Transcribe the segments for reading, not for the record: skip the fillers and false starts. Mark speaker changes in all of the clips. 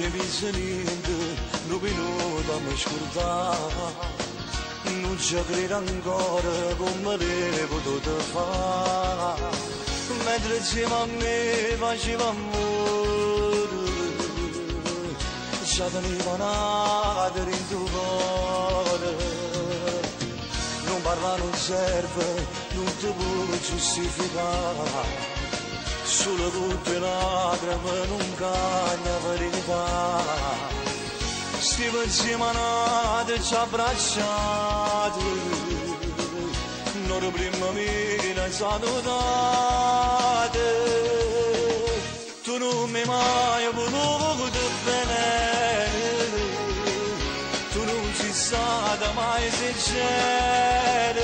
Speaker 1: mi penso niente, non minuto mi scordare. Non ci credo ancora come l'hai potuto fare. Mentre insieme a me faceva amore, già teneva nata in tuo cuore. Non parla non serve, non ti puoi giustificare. Solo con te lacrime non cambia verità. Stiamo insieme a nata ci abbracciati, non prima mi ne salutate. Tu non mi mai voluto bene, tu non sei stata mai sincera,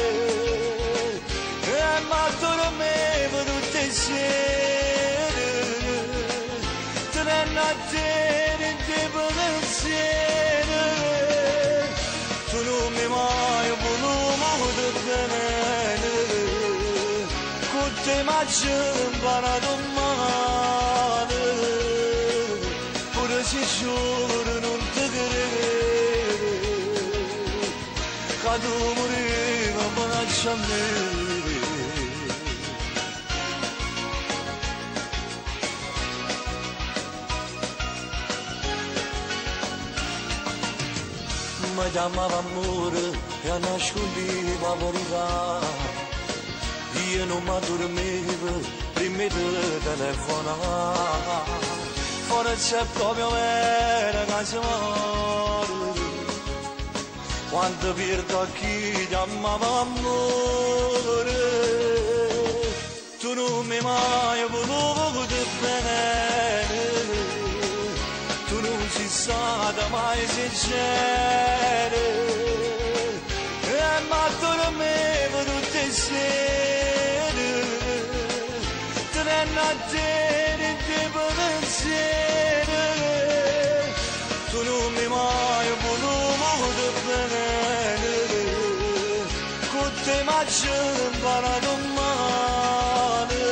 Speaker 1: e ma dormivo tutte le sere, tre notti in pensiero. Tu non mi mai voluto bene, con te m'ho imparato male, pure se giuro non ti credo, che tu morivi in braccio a me. Mi chiamava amore e nascondeva la verità. Io non mi dormivo prima di telefonare. Forse è proprio vero che si muore quando perdo chi chiamava amore. Tu non mi mai voluto bene, tu non sei stata mai sincera, e ma dormivo tutte le sere, tre notti in pensiero. Tu non mi mai voluto bene, con te m'ho imparato male,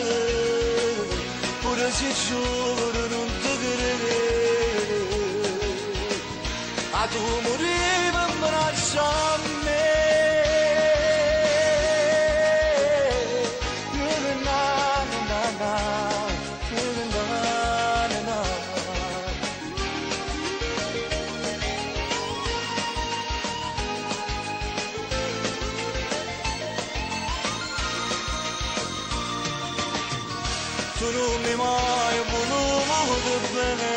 Speaker 1: pure se giuro non ti credo, a tu morivi in braccio a me. Na na na na na na. Tu non mi mai voluto bene,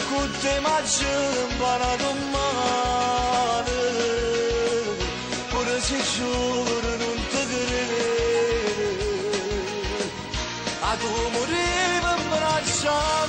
Speaker 1: con te m'ho imparato male, pure se giuro non ti credo, a tu morivi in braccio.